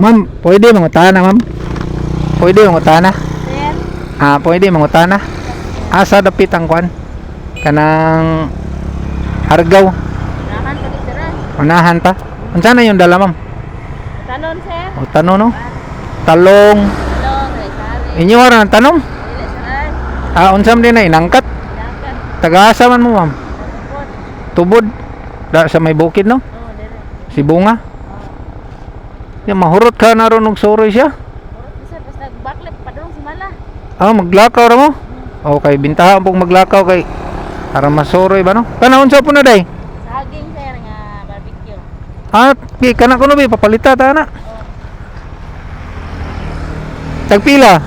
Ma'am, pwede mangutana, ma'am? Pwede mangutana? Sir, Ah, pwede mangutana? Asa dapit ang kwan? Kanang Argaw. unahan pa sir. Unahan pa. Unsa na yung dala, ma'am? Tanon, sir. O tanon, no? Talong. Talong, sari. Inyo ra ang tanom? Dili, sir. Ah, unsa man din na inangkat? Dagat. Tagaasa man mo, ma'am? Tubod. Tubod. Da sa may bukid, no? Oh, dire. Sibunga. Ya, mahurot ka na ron og suroy siya. Murot ni sir, basta baklip padulong si Mala. Ah, maglakaw ra mo. Okay, bintahan pong maglakaw kay para masuroy ba, no? Kana unsa po na day? Saging, sir, nga barbecue. Ah, di kana kuno bi papalita ta na. Tagpila.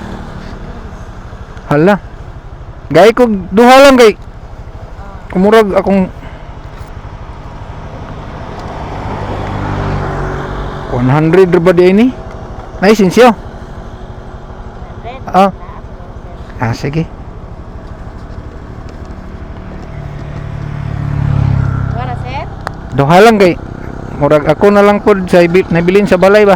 Hala. Gay ko duha lang kay. Kumurag akong 100 ra ba di ini? Ay, sinsyo. Red. Ah. Naa, siguro, sir. Ah, sige. Wala, sir. Duha lang kay murag ako na lang pod sa nabilin sa balay ba.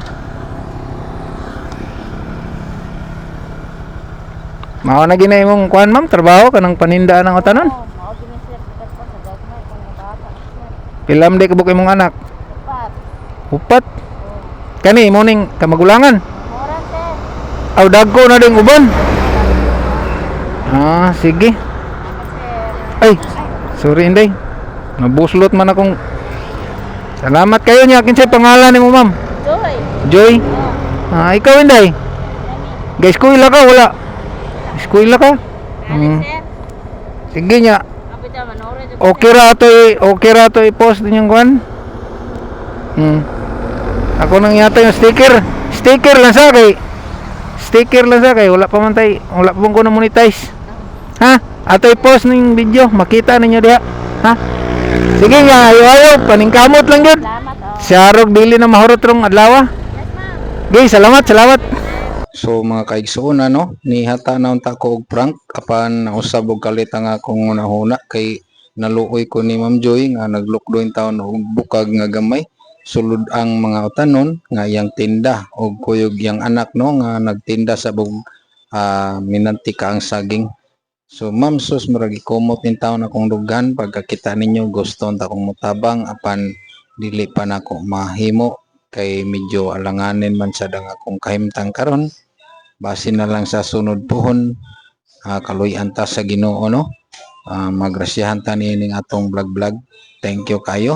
Mao na ginay imong kuan, ma'am, trabaho kanang paninda ng utanon. Oo, mao gini, sir, bigat pa sa gagmay kung nabata, sir. Pilam di kabuk imong anak? Upat. Upat. Oh. Kani imo ning kamagulangan. Mura, sir. Aw, dagko na ding uban. Ah, sige. Ako, sir. Ay, sorry, inday. Nabuslot man akong. Salamat kayo niya. Kinsay pangalan nimo, ma'am? Joy. Joy. Oh, Ah, ikaw, inday? Nami. Guys, eskwela ka wala? Eskwela ka? Dali, sir. Sige niya. Kapit ta manore jud. Okay ra to i-post din yung kwan. Ako nang yata yung sticker. Sticker lang sa kay. Sticker lang sa kay wala pa man tay, wala pa man ko na monetize. Ha? Ato i-post ning video, makita ninyo diha. Ha? Sige nga, ayo ayo, paningkamot lang gyud. Salamat, oh. Siarog dili na mahurot rong adlaw. Yes, ma'am. Gay, salamat, salamat. So mga kaigsoon, ano, nihata na unta ko og prank apan nausab og kalit ang akong hunahuna kay naluoy ko ni Ma'am Joy nga naglukdo in taon og bukag nga gamay sulod ang mga utanon nga iyang tinda og kuyog iyang anak, no, nga nagtinda sa bug minantika ang saging. So ma'am, sus, murag ikumot nin taon akong dugan pagkakita ninyo. Gusto unta akong mutabang apan dili pa nako mahimo kay medyo alanganin man sad ang akong kahimtang karon. Basin na lang sa sunod puhon, kaluy-an ta sa Ginoo, no, magrasyahan ta niining atong vlog vlog. Thank you kayo.